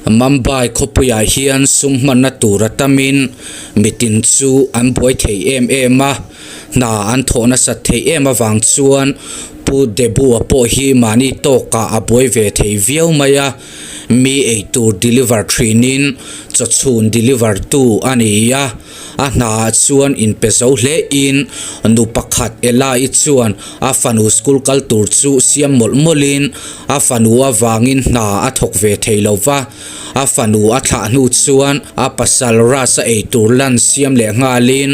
Mumbai khawpuiah hian sum hmanna tur a tamin mitin chu an buai thei em em a, hna an thawh nasat theih em avang chuan Pu Debua pawh hi mahni tawkah a buai ve thei viau mai a, mi eitur deliver thinin chawchhun deliver tu a ni a. A hnaah chuan inpe zo hle in nu pakhat Ella-i chuan a fanu school kal tur chu siam mawlh mawlh in a fanu avangin hna a thawk ve thei lo va. A fanu a thlah hnu chuan a pasal Russ-a ei tur lan siam leh nghalin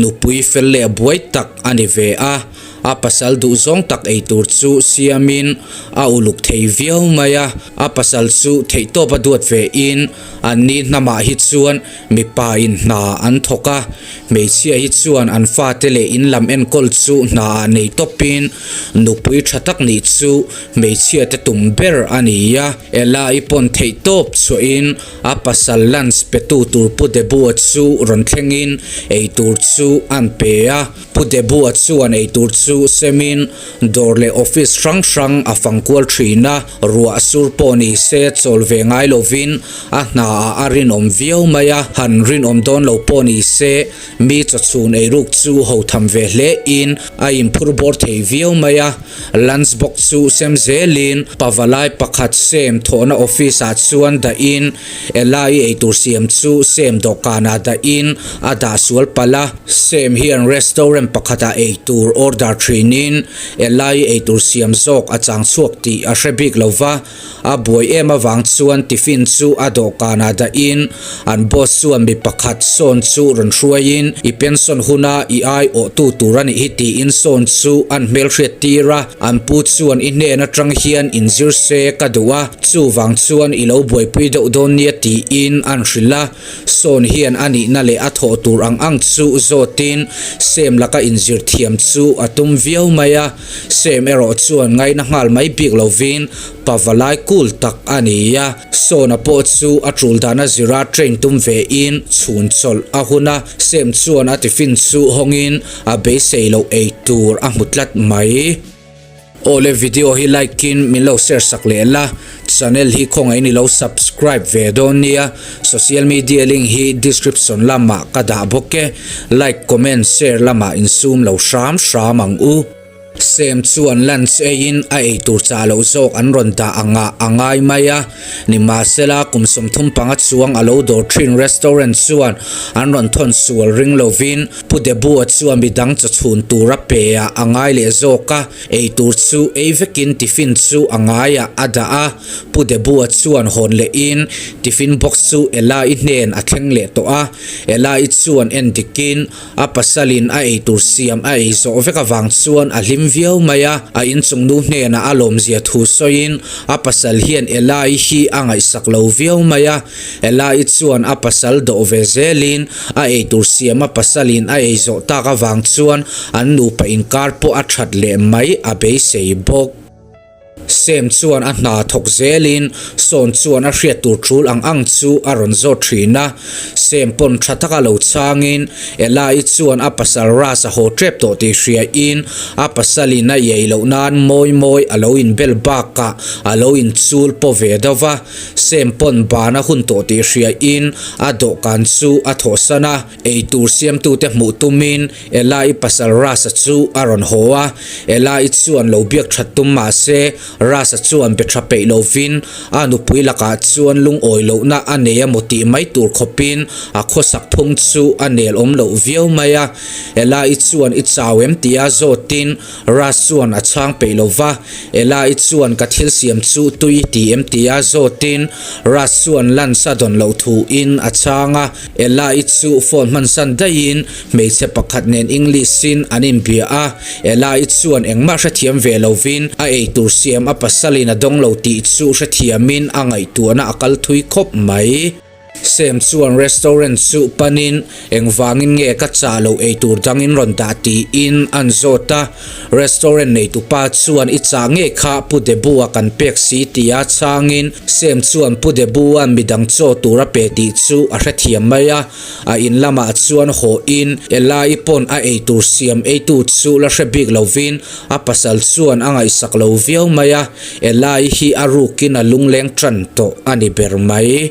nupui fel leh buai tak a ni ve a. A pasal duhzawng tak ei tur chu siamin a uluk thei viau mai a. A pasal chu theihtawp a duat ve in an ni hnamah hi chuan Mipa in hna an thawk a, hmeichhia hi chuan an fate leh in lam enkawl chu hna ah nei tawpin nupui tha tak nih chu hmeichhia te tum ber a ni a. Ella i pawn theih tawp chhuahin a pasal lunch pe tu tur Pu Debua chu rawn thlengin ei tur chu an pe a. Pu Debua chuan ei tur chu semin dawr leh office hrang hrang a fang kual thin a, ruah sur pawh ni se chawl ve ngai lovin A hna ah a rinawm viau mai a, han rinawm dawn lo pawh ni se, mi chawchhun eiruk chu ho tham ve hle in a inphur bawr thei viau mai a. Lunch box chu sem zel in pavalai pakhat sem thawhna office ah chuan dah in Ella-i eitur siam chu sem dawhkan ah dah in a dah sual palh a. Sem hian restaurant pakhat ah eitur order thin in Ella-i eitur siam zawk a chang chhuak tih a hre bik lo va. A buai em avang chuan tiffin chu a dawhkanah dahin an boss chuan mi pakhat sawn chu rawn hruaiin i pension huna i ai awhtu tur a nih hi tiin sawn chu an hmelhriat tir a, an pu chuan i hnen atang hian inzir se ka duh a, chuvang chuan i lo buaipui deuh dawn nia tiin an hrilh a, sawn hian a nihna leh a thawh tur ang ang chu zawtin sem laka inzir thiam chu a tum viau mai a. Sem erawh chuan ngaina nghal mai bik lovin pavalai cool tak a ni a, Sona pawh chu a tul dan a zira train tum ve in chhun chawlh a hun a, Sem chuan a tiffin chu hawngin a beisei loh ei tur a hmu tlat mai. Awle video hi like in min lo share sak leh la, channel hi khawngaih in i lo subscribe ve dawn nia, social media link hi description lamah ka dah bawk e. Like, comment, share lamah insum lo hram hram ang u. Sem chuan lunch eiin a eitur chah loh zawk an rawn dah angah a ngai mai a, nimahsela kum 35 chuang a lo dawr thin restaurant chuan an rawn thawn sual ring lovin Pu Debua chuan midang chawchhun tur a pe ah a ngai leh zawk a, eitur chu ei vekin tiffin chu a ngaiah a dah a, Pu Debua chuan hawn lehin tiffin box chu Ella-i hnen a thleng leh tawh a. Ella-i chuan en dikin a pasalin a eitur siam a ei zawh vek avang chuan a hlim viau mai a, a inchung nu hnenah a lawmzia thu sawiin a pasal hian Ella-i hi a ngaihsak lo viau mai a. Ella-i chuan a pasal dawh ve zelin a eitur siam a pasalin a ei zawh tak avang chuan an nupa inkar pawh a that leh mai a beisei bawk. Sem chuan a hna thawk zelin Sawn chuan a hriat tur tul ang ang chu a rawn zawt thin a. Sem pawn tha taka lo changin Ella-i chuan a pasal Ras a haw tep tawh tih hriain a pasalin a iai loh nan mawi mawi a lo inbel bakah a lo inchul paw ve deuh va. Sem pawn ban a hun tawh tih hriain a dawhkan chu a thawhsan a. Eitur siamtute hmuh tumin Ella-i pasal Rasa chu a rawn haw a, Ella-i chuan lo biak that tum mah se, Rasa chuan be tha peih lovin a nupui lakah chuan lungawi lohna a nei emaw tih mai tur khawpin a khawsak phung chu a nel awm loh viau mai a. Ella-i chuan i chau em tia zawtin Ras chuan a chhang peih lo va, Ella-i chuan ka thil siam chu tui ti em tia zawtin Ras chuan lunch a dawn loh thuin a chhang a. Ella-i chu phone hmansan daihin hmeichhe pakhat nen English-in an inbia a, Ella-i chuan engmah hrethiam ve lovin a eitur siam a pasalin a dawng lo tih chu hrethiamin a ngaihtuahna a kal thui khawp mai. Sam chuan restaurant chu panin engvangin nge ka chah loh eitur dangin rawn dah tiin an zawt a. Restaurant neitupa chuan i chah ngei kha Pu Debu-a kan pek si tia chhangin Sam chuan Pu Debu-a'n midang chaw tur a pe tih chu a hrethiam mai a. A in lamah chuan haw in Ella-i pawn a eitur siam eitu chu la hre bik lovin a pasal chuan a ngaihsak lo viau mai a. Ella-i hi a rukin a lungleng tan tawh a ni ber mai.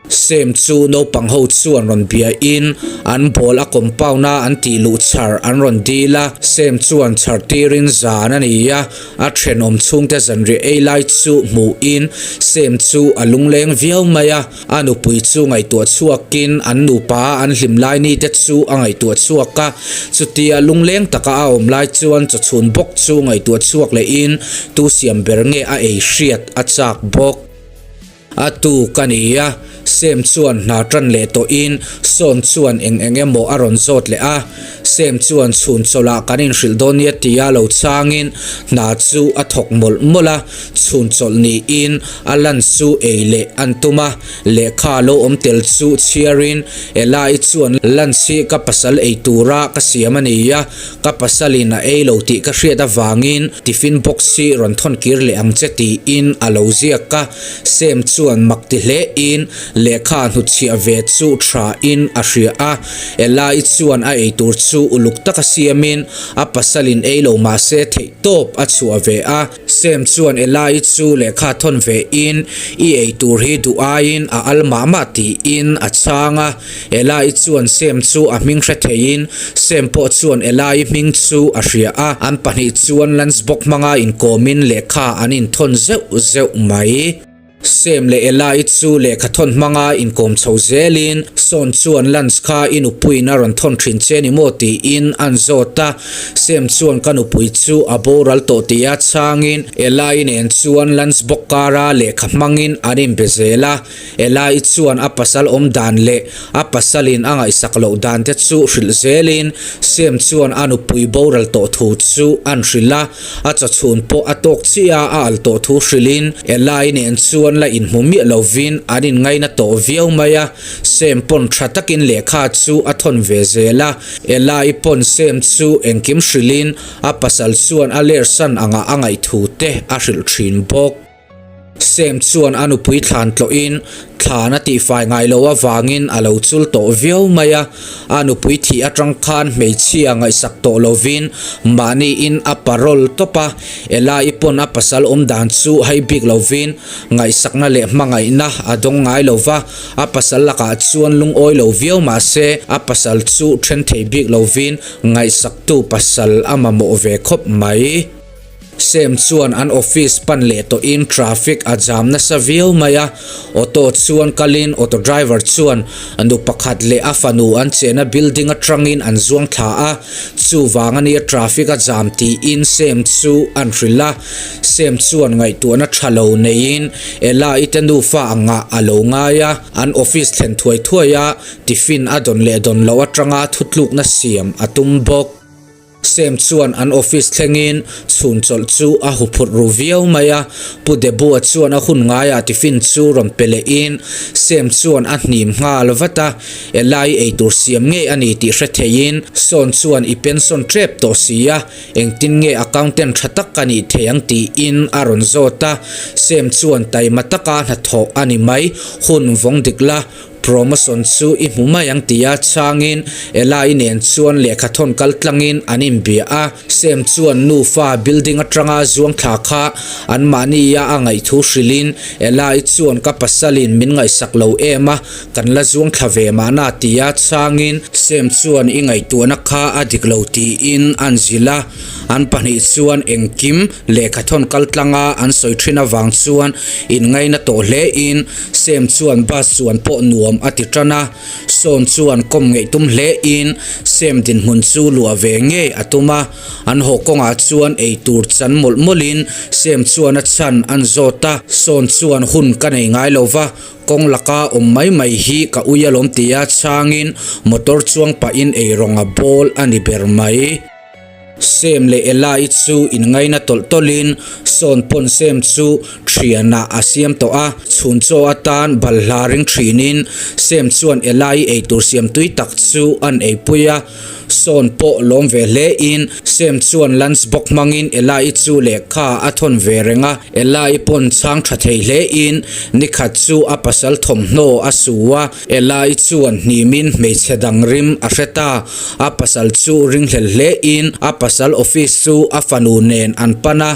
Sam chu naupang ho chuan rawn bia in an ball a compound a an tih luh chhar an rawn dil a, Sam chuan chhar tirin zan a ni a, a thenawm chhungte zanriah ei lai chu hmuh in Sam chu a lungleng viau mai a, a nupui chu ngaihtuah chhuakin an nupa an hlim lai ni te chu a ngaihtuah chhuak a, chutia lungleng taka a awm lai chuan chawchhun bawk chu ngaihtuah chhuak leh in tu siam ber nge a ei hriat a chak bawk. A tu ka ni a, Sam chuan hna tan leh tawhin Sawn chuan eng eng emaw a rawn zawt leh a. Sam chuan chhun chawlhah kan inhrilh dawn nia tia lo changin hna chu a thawk mawlh mawlh a, chhun chawlh niin a lan chu ei leh an tum a, lehkha lo awm tel chu chhiarin Ella-i chuan lunch hi ka pasal ei tura ka siam a ni a, Ka pasalin a ei lo tih ka hriat avangin tiffin box hi rawn thawn kir leh ang che tiin a lo ziak a, Sam chuan mak ti hlein lehkha hnutchhiah ve chu tha in a hria a, Ella-i chuan a eitur chu uluk taka siamin a pasalin ei lo mahse theih tawp a chhuah ve a. Sam chuan Ella-i chu lehkha thawn ve in i eitur hi duh aiin a al mah mah tiin a chhang a. Ella-i chuan Sam chu a hming hre theiin Sam pawh chuan Ella-i hming chu a hria a, an pahnih chuan lunch box hmanga inkawmin lehkha an inthawn zeuh zeuh mai. Sam leh Ella-i chu lehkha thawn hmanga inkawm chho zelin Sawn chuan lunch kha i nupuiin a rawn thawn thin che ni maw tiin an zawt a, Sam chuan ka nupui chu a boral tawh tia chhangin Ella-i nen chuan lunch box kara lehkha hmangin an inbe zel a. Ella-i chuan a pasal awm dan leh a pasalin a ngaihsak loh dan te chu hrilh zelin Sam chuan a nupui boral tawh thu chu an hrilh a, a chawchhun pawh a tawk chiah a a al tawh thu hrilhin Ella-i nen chuan la inhmu miah lovin an inngaina tawh viau mai a, Sam pawn tha takin lehkha chu a thawn ve zel a, Ella-i pawn Sam chu engkim hrilhin a pasal chuan a lersan angah a ngaih thu te a hrilh thin bawk. Sam chuan a nupui thlan tlawhin thlan a tihfai ngai loh avangin a lo chul tawh viau mai a, a nupui thih atang khan hmeichhia ngaihsak tawh lovin mahniin a parole tawp a, Ella-i pawn a pasal awm dan chu hai bik lovin ngaihsakna leh hmangaihna a dawng ngai lo va, a pasal lakah chuan lungawi lo viau mah se a pasal chu then thei bik lovin ngaihsaktu pasal a mamawh ve khawp mai. Sam chuan an office pan leh tawhin traffic a jam nasa viau mai a, auto chuan kalin auto driver chuan nu pakhat leh a fanu an chena building atangin an zuang thla a, chuvang ania traffic a jam tiin Sam chu an hrilh a, Sam chuan ngaihtuahna tha lo neiin Ella-i te nufa angah a lo ngai a, an office thlen thuai thuai a, tiffin a dawn leh dawn loh atanga thutlukna siam a tum bawk. Sam chuan an office thlengin chhun chawlh chu a huphurh ru viau mai a, Pu Debua chuan a hun ngaiah tiffin chu rawn pe lehin Sam chuan a hnim nghal vat a, Ella-i eitur siam ngei a ni tih hre theiin Sawn chuan i pension tep tawh si a, engtin nge accountant tha tak ka nih thei ang tiin a rawn zawt a, Sam chuan taima taka hnathawh a ni mai, hun vawng dik la, Promotion chu i hmu mai ang tia chhangin Ella-i nen chuan lehkha thawn kal tlangin an inbia a. Sam chuan nufa building atanga zuang thla kha anmahnia a ngaihthu hrilhin Ella-i chuan ka pasalin min ngaihsak lo em a, kan la zuang thla ve mahna tia chhangin Sam chuan i ngaihtuahna kha a dik lo tiin an zilh a. An pahnih chuan engkim lehkha thawn kal tlanga an sawi thin avang chuan inngaina tawh hlein Sam chuan bus chuan pawh nuam a ti tan a, Sawn chuan kawm ngeih tum hlein Sam dinhmun chu luah ve ngei a tum a, an haw kawngah chuan ei tur chan mawlh mawlhin Sam chuan a chhan an zawt a, Sawn chuan hun ka nei ngai lo va, kawng laka awm mai mai hi ka ui alawm tia chhangin motor chuang pahin eirawng a bawl a ni ber mai. Sem leh Ella-i chu inngaina tawlh tawlhin Sawn pawn Sem chu thianah a siam tawh a, chhun chaw atan balhla ring thinin Sem chuan Ella-i eitur siam tui tak chu an eipui a. Sawn pawh lawm ve hle in Sem chuan lunch box hmangin Ella-i chu lehkha a thawn ve reng a. Ella-i pawn chhang tha thei hle in nikhat chu a pasal thawmhnaw a su a. Ella-i chuan hnimin hmeichhe dang rim a hre ta. A pasal chu ringhlel hle in a pasal office chu a fanu nen an pan a.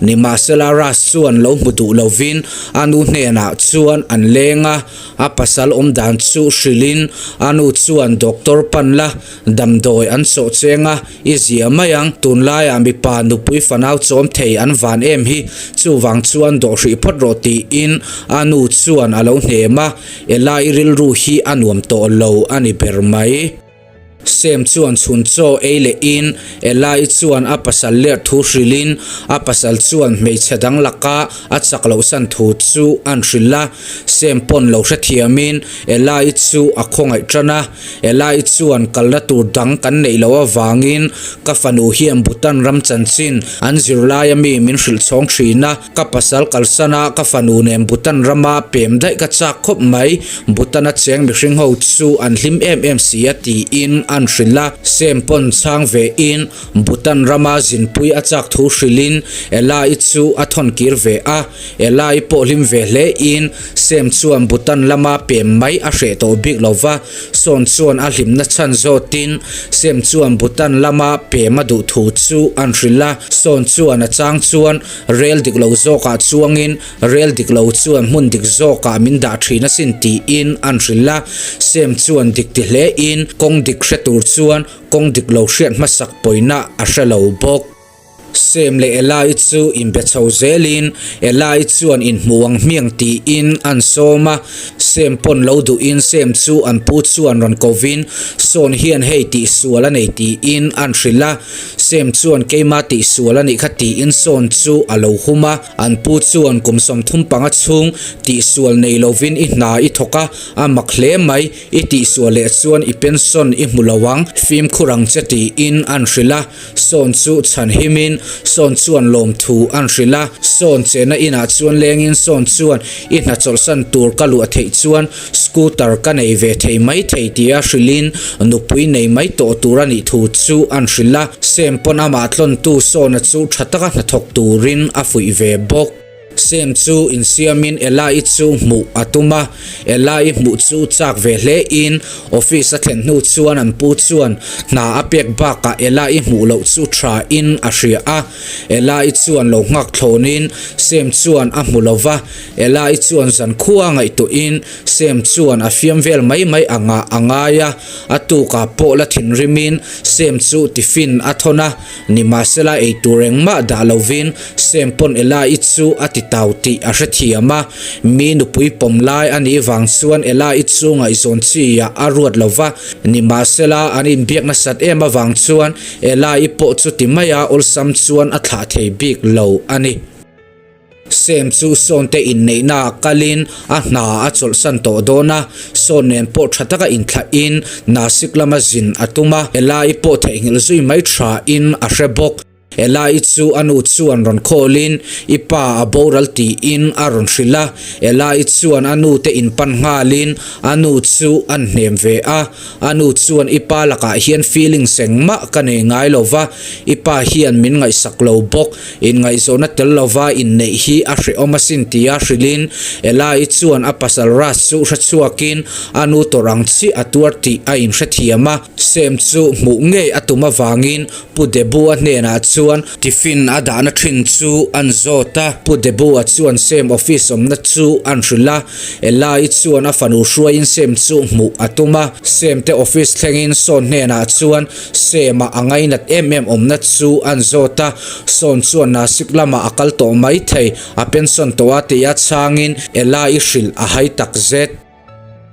Nimahsela Russ chuan lo hmu duh lovin a nu hnenah chuan an leng a. A pasal awm dan chu hrilhin a nu chuan doctor pan la, damdawi an sawh cheng a, i zia mai ang, tunlaiah mipa nupui fanau chawm thei an van em hi, chuvang chuan dawh hrih phawt rawh tiin a nu chuan a lo hnem a, Ela i rilru hi a nuam tawh lo a ni ber mai. Sem chuan chhun chaw ei leh in Ella-i chuan a pasal lerh thu hrilhin a pasal chuan hmeichhe dang laka a chak loh san thu chu an hrilh a. Sem pawn lo hrethiamin Ella-i chu a khawngaih tan a. Ella-i chuan kalna tur dang kan neih loh avangin ka fanu hian Bhutan ram chanchin an zirlaia mi min hrilh chhawng thin a. Ka pasal kalsana ka fanu nen Bhutan rama pem daih ka chak khawp mai, Bhutan a cheng mihring ho chu an hlim em em si a tiin an hrilh a, Sem pawn chhang ve in Bhutan rama zinpui a chak thu hrilhin Ella-i chu a thawn kir ve a, Ella-i pawh hlim ve hle in Sem chuan Bhutan lama pem mai a hreh tawh bik lo va, Sawn chuan a hlimna chhan zawtin Sem chuan Bhutan lama pem a duh thu chu an hrilh a, Sawn chuan a chang chuan Rel dik lo zawkah chuangin rel dik lo chuan hmun dik zawkah min dah thin asin tiin an hrilh a, Sem chuan dik ti hlein kawng dik hre tur chuan kawng dik lo hriat hmasak pawina a hre lo bawk. Sem leh Ella-i chu inbe chho zelin Ella-i chuan inhmu ang hmiang tiin an sawm a, Sem pawn lo duhin Sem chu an pu chuan rawn kovin Sawn hian hei tihsual a nei tiin an hrilh a, Sem chuan keima tihsual a nih kha tiin sawn chu a lo hum a, an pu chuan kum 35 chhung tihsual nei lovin i hna i thawk a, a mak hle mai, i tihsual leh chuan i pension i hmu lo ang, fimkhur ang che tiin an hrilh a, sawn chu chhan himin sawn chuan lawmthu an hrilh a, sawn chehna inah chuan lengin sawn chuan i hna chawlhsan tur ka luah theih chuan Scooter ka nei ve thei mai thei tia hrilhin nupui nei mai tawh tur a nih thu chu an hrilh a, Sem pawn amah tlawntu Sawna chu tha taka hnathawk turin a fuih ve bawk. Sem chu insiamin Ella-i chu hmuh a tum a, Ella-i hmuh chu chak ve hlein office a thlen hnu chuan an pu chuan hna a pek bakah Ella-i hmuh loh chu tha in a hria a, Ella-i chuan lo nghak thlawnin Sem chuan a hmu lo va, Ella-i chuan zankhua ngaihtuahin Sem chuan a fiam vel mai mai angah a ngai a, a tukah pawh la thinrimin Sem chu tiffin a thawn a, nimahsela eitur engmah dah lovin Sem pawn Ella-i chu a ti tau tih a hrethiam a, mi nupui pawm lai a nih vang chuan Ella-i chu ngaihzawn chi ah a ruat lo va, nimahsela an inbiak nasat em avang chuan Ella-i pawh chu ti maia awlsam chuan a thlah thei bik lo a ni. Sem chu Sawnte inneihna ah kalin a hna a chawlhsan tawh dawn a, Sawn nen pawh tha taka inthlahin Nasik lama zin a tum a, Ella-i pawh theihnghilh zui mai thain a hre bawk. Ella-i chu a nu chuan rawn khawlin i pa a boral tiin a rawn hrilh a, Ella-i chuan a nu te inpan nghalin a nu chu an hnem ve a, A nu chuan i pa lakah hian feelings engmah ka nei ngai lo va, i pa hian min ngaihsak lo bawk, inngaihzawhna tel lova inneih hi a hrehawm asin tia hrilhin Ella-i chuan a pasal Russ chu hrechhuakin a nu tawrh ang chiah a tuar tih a inhrethiam a. Sam chu hmuh ngei a tum avangin Pu Debu-a hnenah chuan tiffin a dahna thin chu an zawt a, Pu Debu-a chuan Sam office awmna chu an hrilh a, Ella-i chuan a fanu hruaiin Sam chu hmuh a tum a, Sam te office thlengin Sawn hnenah chuan Sam-a a ngainat em em awmna chu an zawt a, Sawn chuan Nasik lamah a kal tawh mai thei, a pension tawh a tia chhangin Ella-i hrilh a hai tak zet.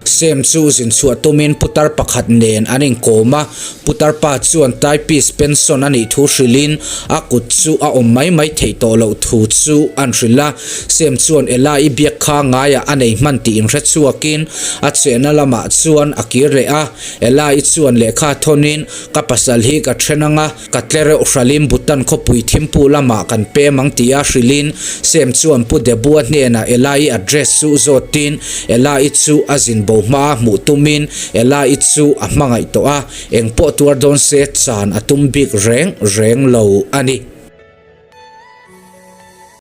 Sem chu zin chhuah tumin putar pakhat nen an inkawm a, putar pa chuan typist pension a nih thu hrilhin a kut chu a awm mai mai theih tawh loh thu chu an hrilh a. Sem chuan Ella i biak kha ngaiah a nei hman tih inhre chhuakin a chehna lamah chuan a kir leh a. Ella i chuan lehkha thawnin ka pasal hi ka then ang a, Ka tle reuh hralin Bhutan khawpui Thimphu lamah kan pem ang tia hrilhin Sem chuan Pu Debua hnenah Ella-i address chu zawtin Ella-i chu a zin bo hma hmuh tumin Ella-i chu a hmangaih tawh a, engpawh tuar dawn se chan a tum bik reng reng lo a ni.